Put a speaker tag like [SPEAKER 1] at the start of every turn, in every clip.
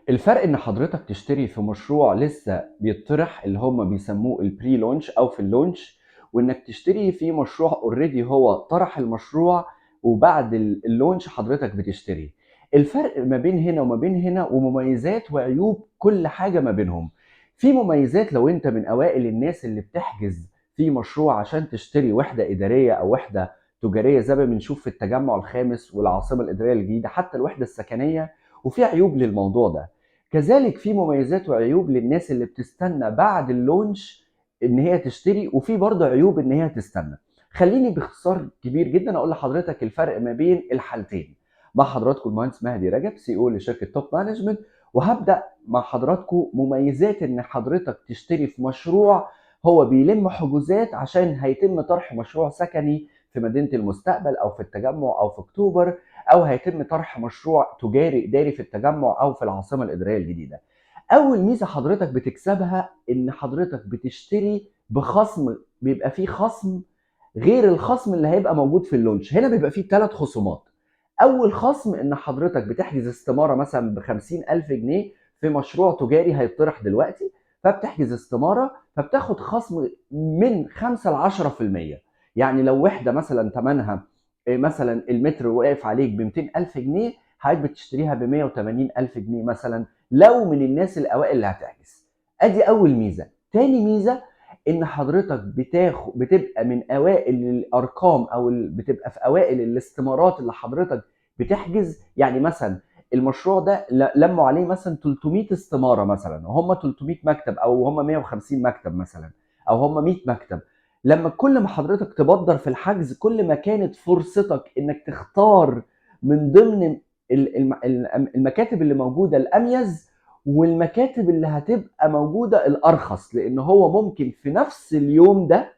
[SPEAKER 1] الفرق ان حضرتك تشتري في مشروع لسه بيطرح اللي هم بيسموه ال pre-launch او في ال launch، وانك تشتري في مشروع already هو طرح المشروع وبعد ال launch حضرتك بتشتري. الفرق ما بين هنا وما بين هنا ومميزات وعيوب كل حاجة ما بينهم. في مميزات لو انت من اوائل الناس اللي بتحجز في مشروع عشان تشتري وحدة إدارية او وحدة تجارية زي ما بنشوف في التجمع الخامس والعاصمة الإدارية الجديدة، حتى الوحدة السكنية، وفي عيوب للموضوع ده. كذلك في مميزات وعيوب للناس اللي بتستنى بعد ال launch ان هي تشتري، وفي برضه عيوب ان هي تستنى. خليني باختصار كبير جدا اقول لحضرتك الفرق ما بين الحالتين. مع حضراتكم المهندس مهدي رجب، CEO لشركة Top Management، وهبدا مع حضراتكم مميزات ان حضرتك تشتري في مشروع هو بيلم حجوزات عشان هيتم طرح مشروع سكني في مدينة المستقبل او في التجمع او في اكتوبر، او هيتم طرح مشروع تجاري اداري في التجمع او في العاصمة الادارية الجديدة. اول ميزة حضرتك بتكسبها ان حضرتك بتشتري بخصم، بيبقى فيه خصم غير الخصم اللي هيبقى موجود في ال launch. هنا بيبقى فيه 3 خصومات. اول خصم ان حضرتك بتحجز استماره مثلا ب 50,000 جنيه في مشروع تجاري هيطرح دلوقتي، فبتحجز استماره فبتاخد خصم من 5 ل 10%. يعني لو وحده مثلا ثمنها مثلا المتر واقف عليك ب 200,000 جنيه، حضرتك بتشتريها ب 180,000 جنيه مثلا لو من الناس الاوائل اللي هتحجز. ادي اول ميزة. تاني ميزة ان حضرتك بتبقى من اوائل الارقام او بتبقى في اوائل الاستمارات اللي حضرتك بتحجز. يعني مثلا المشروع ده لموا عليه مثلا 300 استماره مثلا، وهم 300 مكتب او هم 150 مكتب مثلا او هم 100 مكتب. لما كل ما حضرتك تبدر في الحجز كل ما كانت فرصتك انك تختار من ضمن المكاتب اللي موجودة الاميز والمكاتب اللي هتبقى موجودة الارخص، لان هو ممكن في نفس اليوم ده،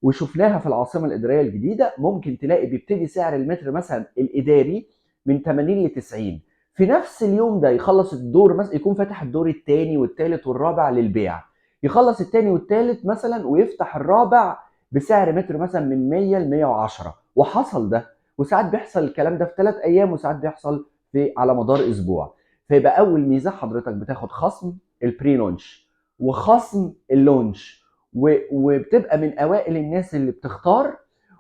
[SPEAKER 1] وشفناها في العاصمة الادارية الجديدة، ممكن تلاقي بيبتدي سعر المتر مثلا الاداري من 80 ل 90، في نفس اليوم ده يخلص الدور مثلا، يكون فاتح الدور الثاني والثالث والرابع للبيع، يخلص الثاني والثالث مثلا ويفتح الرابع بسعر متر مثلا من 100 ل 110. وحصل ده، وساعات بيحصل الكلام ده في 3 ايام، وساعات بيحصل في على مدار اسبوع. فيبقى اول ميزة حضرتك بتاخد خصم ال pre-launch وخصم ال launch، وبتبقى من اوائل الناس اللي بتختار،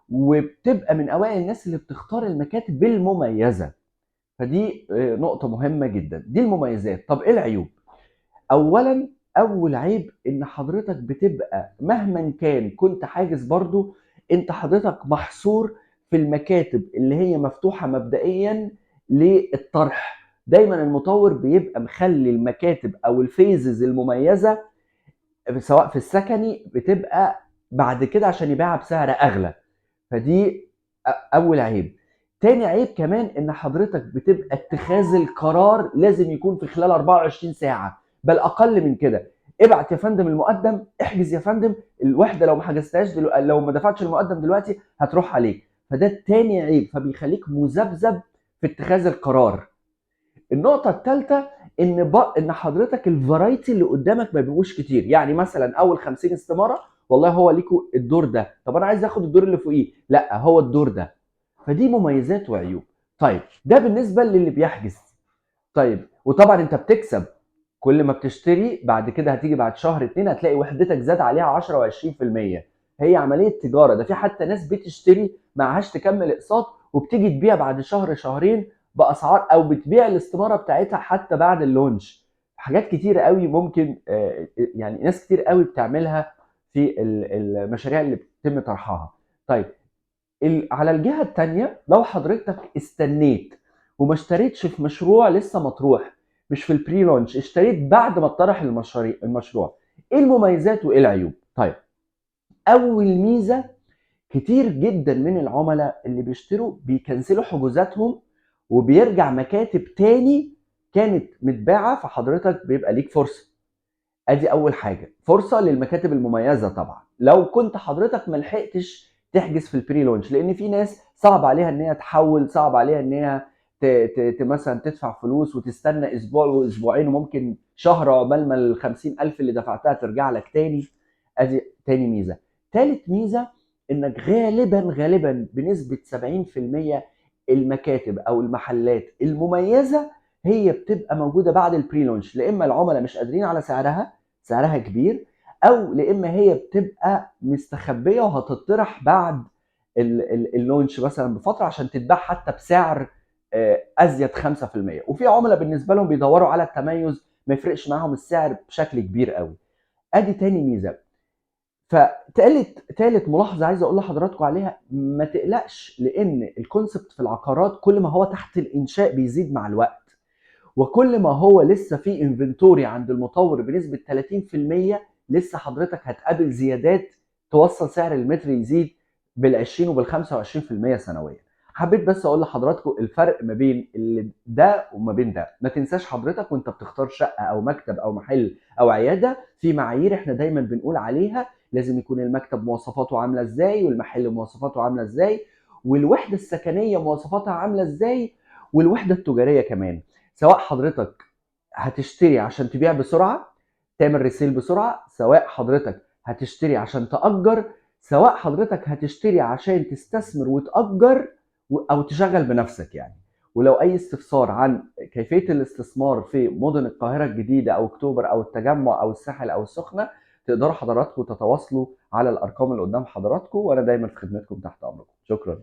[SPEAKER 1] وبتبقى من اوائل الناس اللي بتختار المكاتب المميزة. فدي نقطة مهمة جدا، دي المميزات. طب ايه العيوب؟ اولا، اول عيب ان حضرتك بتبقى مهما كان كنت حاجز برضو، انت حضرتك محصور في المكاتب اللي هي مفتوحة مبدئيا للطرح. دايما المطور بيبقى مخلي المكاتب او ال phases المميزة سواء في السكني بتبقى بعد كده عشان يبيعها بسعر اغلى. فدي اول عيب. تاني عيب كمان ان حضرتك بتبقى اتخاذ القرار لازم يكون في خلال 24 ساعة، بل اقل من كده. ابعت يا فندم المقدم، احجز يا فندم الوحدة، لو ما حجزتهاش لو ما دفعتش المقدم دلوقتي هتروح عليك. فده التاني عيب، فبيخليك مذبذب في اتخاذ القرار. النقطة الثالثة ان حضرتك ال variety اللي قدامك ما بيبقوش كتير. يعني مثلا اول 50 استمارة والله هو ليكوا الدور ده، طب انا عايز اخد الدور اللي فوقيه، لا هو الدور ده. فدي مميزات وعيوب. طيب ده بالنسبة للي بيحجز. طيب وطبعا انت بتكسب كل ما بتشتري، بعد كده هتيجي بعد شهر 2 هتلاقي وحدتك زاد عليها 10 وعشرين في المية. هي عملية تجارة. ده في حتى ناس بتشتري معهاش تكمل اقساط وبتيجي تبيع بعد شهر شهرين باسعار، او بتبيع الاستمارة بتاعتها حتى بعد ال launch. حاجات كتير قوي ممكن، يعني ناس كتير قوي بتعملها في المشاريع اللي بيتم طرحها. طيب على الجهة التانية لو حضرتك استنيت وما اشتريتش في مشروع لسه مطروح، مش في ال pre-launch، اشتريت بعد ما اتطرح المشروع، ايه المميزات وايه العيوب؟ طيب اول ميزة، كتير جدا من العملاء اللي بيشتروا بيكنسلوا حجوزاتهم وبيرجع مكاتب تاني كانت متباعة، فحضرتك بيبقى ليك فرصة. ادي اول حاجة، فرصة للمكاتب المميزة. طبعا لو كنت حضرتك ما لحقتش تحجز في ال pre-launch، لان في ناس صعب عليها ان هي تحول، صعب عليها ان هي مثلا تدفع فلوس وتستنى اسبوع واسبوعين وممكن شهر عقبال ما ال 50,000 اللي دفعتها ترجع لك تاني. ادي تاني ميزة. تالت ميزة، انك غالبا بنسبة 70% المكاتب او المحلات المميزة هي بتبقى موجودة بعد ال pre-launch، لا اما العملاء مش قادرين على سعرها، سعرها كبير، او لا اما هي بتبقى مستخبيه وهتطرح بعد ال launch مثلا بفترة عشان تتباع حتى بسعر ازيد 5%. وفي عملاء بالنسبة لهم بيدوروا على التميز، ما يفرقش معاهم السعر بشكل كبير قوي. ادي تاني ميزة. فتالت تالت ملاحظة عايز اقول لحضراتكم عليها، ما تقلقش، لان ال concept في العقارات كل ما هو تحت الانشاء بيزيد مع الوقت، وكل ما هو لسه في inventory عند المطور بنسبة 30% لسه حضرتك هتقابل زيادات توصل سعر المتر يزيد بال 20 وبال 25% سنويا. حبيت بس اقول لحضراتكم الفرق ما بين اللي ده وما بين ده. ما تنساش حضرتك وانت بتختار شقه او مكتب او محل او عيادة، في معايير احنا دايما بنقول عليها، لازم يكون المكتب مواصفاته عامله ازاي، والمحل مواصفاته عامله ازاي، والوحدة السكنية مواصفاتها عامله ازاي، والوحدة التجارية كمان. سواء حضرتك هتشتري عشان تبيع بسرعة، تعمل resale بسرعة، سواء حضرتك هتشتري عشان تأجر، سواء حضرتك هتشتري عشان تستثمر وتأجر او تشغل بنفسك يعني. ولو اي استفسار عن كيفية الاستثمار في مدن القاهرة الجديدة او اكتوبر او التجمع او الساحل او السخنة، تقدروا حضراتكم تتواصلوا على الارقام اللي قدام حضراتكم، وانا دايما في خدمتكم تحت امركم. شكرا.